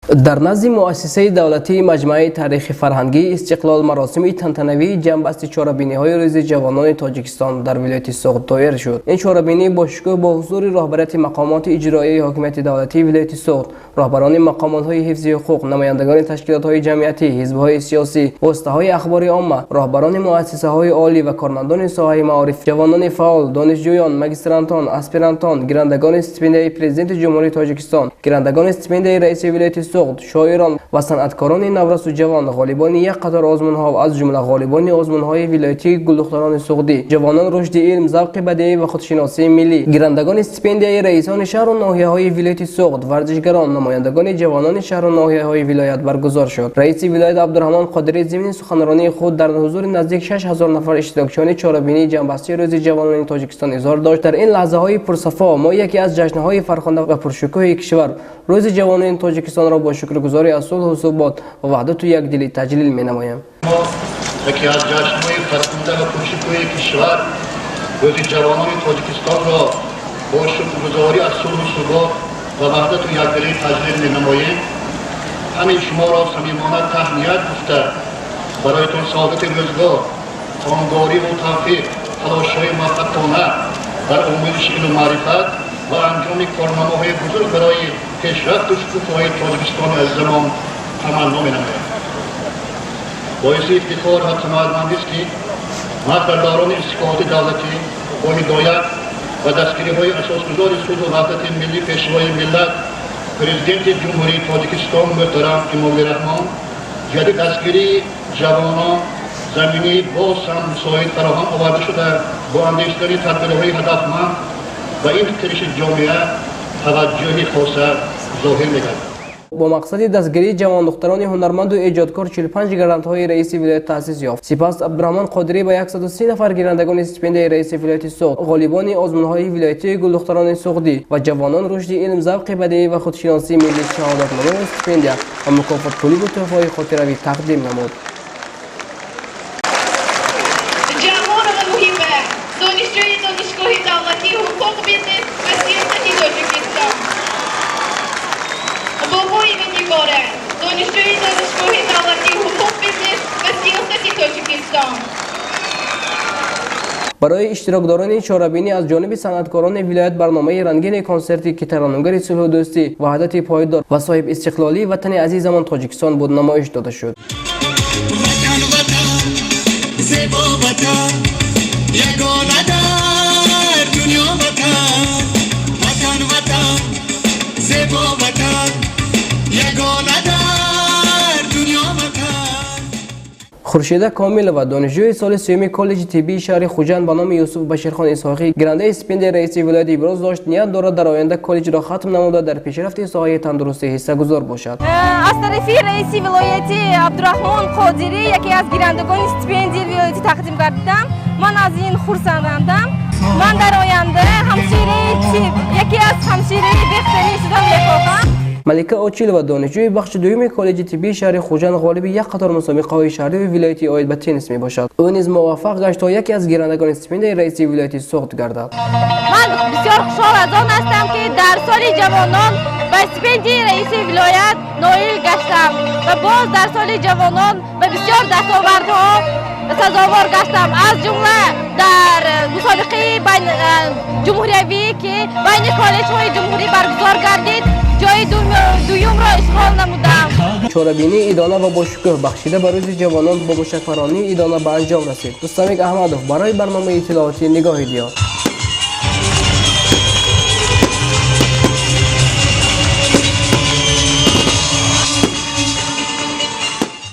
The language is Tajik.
Дар назди муассисаи давлатии Маҷмӯаи таърихи фарҳангии Истиқлол маросими тантанавии ҷамъбасти чорабиниҳои Рӯзи ҷавонони Тоҷикистон дар вилояти Суғд доир шуд. Ин чорабинӣ бо шукӯҳ бо ҳузури роҳбарияти мақомоти иҷроияи ҳокимияти давлатии вилояти Суғд, роҳбарони мақомотҳои ҳифзи ҳуқуқ, намояндагони ташкилотҳои ҷамъиятӣ, ҳизбҳои сиёсӣ, воситаҳои ахбори омма, роҳбарони муассисаҳои олӣ ва кормандони соҳаи маориф, ҷавонони фаъол, донишҷӯён, магистрантон, аспирантон, гирандагони стипендияи Президенти Ҷумҳурии Тоҷикистон, гирандагони стипендияи раиси вилояти Суғд, шоирон ва санъаткорони наврасу ҷавон, ғолибони як қатор озмунҳо, аз ҷумла ғолибони озмунҳои вилоятии гулдухтарони суғдӣ, ҷавонон, рушди илм, завқи бадеӣ ва худшиносии миллӣ, гирандагони стипендияи раисони шаҳру ноҳияҳои вилояти Суғд, варзишгарон, намояндагони ҷавонони шаҳру ноҳияҳои вилоят баргузор шуд. Раиси вилоят Абдураҳмон Қодирӣ зимни суханронии худ дар ҳузури наздик 6000 нафар иштирокчиёни чорабинии ҷамъбастии Рӯзи ҷавонони Тоҷикистон изҳор дошт: дар ин лаҳзаҳои пурсафо мо яке аз ҷашнҳои фархунда ва пуршукӯҳи кишвар, Рӯзи ҷавонони Тоҷикистонро бо шукргузорӣ аз сулҳу субот ва ваҳдату якдилӣ таҷлил менамоем. Мо яке аз ҷашнҳои фархунда ва пуршукӯҳи кишвар, Рӯзи ҷавонони Тоҷикистонро бо шукргузорӣ аз сулҳу субот ва ваҳдату якдилӣ таҷлил менамоем. Ҳамин шуморо самимона таҳният гуфта, бароятон саодати рӯзгор, комгориву тавфиқ, талошҳои муваффақона дар омӯзиши илму маърифат ва анҷоми корномаҳои бузург барои пешрафту шукуфоии Тоҷикистони азизамон таманно менамоям. Боиси ифтихор ва қаноатмандист, ки маҳз дар даврони истиқлолияти давлатӣ бо ҳидоят ва дастгириҳои асосгузори сулҳу ваҳдати миллӣ, Пешвои миллат, Президенти Ҷумҳурии Тоҷикистон муҳтарам Эмомалӣ Раҳмон ҷиҳати дастгирии ҷавонон заминаи боз ҳам мусоид фароҳам оварда шуда, бо андешидани тадбирҳои ҳадафманд ба ин қишри ҷомеа таваҷҷӯҳи хоса зоҳир мегардад. Бо мақсади дастгирии ҷавондухтарони ҳунарманду эҷодкор 45 грантҳои раиси вилоят таъсис ёфт. Сипас Абдураҳмон Қодирӣ ба 130 нафар гирандагони стипендияи раиси вилояти Суғд, ғолибони озмунҳои вилоятии гулдухтарони суғдӣ ва ҷавонон, рушди илм, завқи бадеӣ ва худшиносии миллӣ шаҳодатномаву стипендия ва мукофотпуливу тӯҳфаҳои хотиравӣ тақдим намуд. Ҷамонова Муҳиба, донишҷӯи Донишгоҳи давлатии ҳуқуқ, бизнес ва сиёсати Тоҷикистон. Бобоева Нигора, донишҷӯи Донишгоҳи давлатии ҳуқуқ, бизнес ва сиёсати Тоҷикистон. Барои иштирокдорони чорабинӣ аз ҷониби санъаткорони вилоят барномаи рангини консерти, ки таранумгари сулҳу дӯстӣ, ваҳдати пойдор ва соҳибистиқлолии ватани азизамон Тоҷикистон буд, намоиш дода шуд. Ватан, ватан, зебо ватан, ягона дар дунё ватан, ватан, ватан, зебо ватан, ягона дар дунё ватан. Хуршеда Комилова, донишҷӯи соли сеюми коллеҷи тиббии шаҳри Хуҷанд ба номи Юсуф Баширхон Исҳоқӣ, гирандаи стипендияи раиси вилоят, иброз дошт, ният дорад дар оянда коллеҷро хатм намуда, дар пешрафти соҳаи тандурустӣ ҳиссагузор бошад. Аз тарафи раиси вилояти Абдураҳмон Қодирӣ яке аз гирандагони стипендияи вилоятӣ тақдим гардидам. Ман аз ин хурсандам. Ман дар оянда ҳамшираи тиб, яке аз ҳамшираи беҳтарин шудан мехоҳам. Малика Очилова, донишҷӯи бахши дуюми коллеҷи тиббии шаҳри Хуҷанд, ғолиби як қатор мусобиқаҳои шаҳриву вилоятӣ оид ба теннис мебошад. Ӯ низ муваффақ гашт, то яке аз гирандагони стипендияи раиси вилояти Суғд гардад. Ман бисёр хушҳол аз он ҳастам, ки дар соли ҷавонон ба стипендияи раиси вилоят ноил гаштам ва боз дар соли ҷавонон ба бисёр дастовардҳо сазовор гаштам, аз ҷумла дар мусобиқаи ҷумҳуриявӣ, ки байни коллеҷҳои ҷумҳурӣ баргузор гардид, ҷои дуюмро ишғол намудам. Чорабинии идона ва бошукӯҳ бахшида ба Рӯзи ҷавонон бо мушакпаронии идона ба анҷом расид. Рустамбек Аҳмадов барои барномаи иттилоотии Нигоҳи Диёр.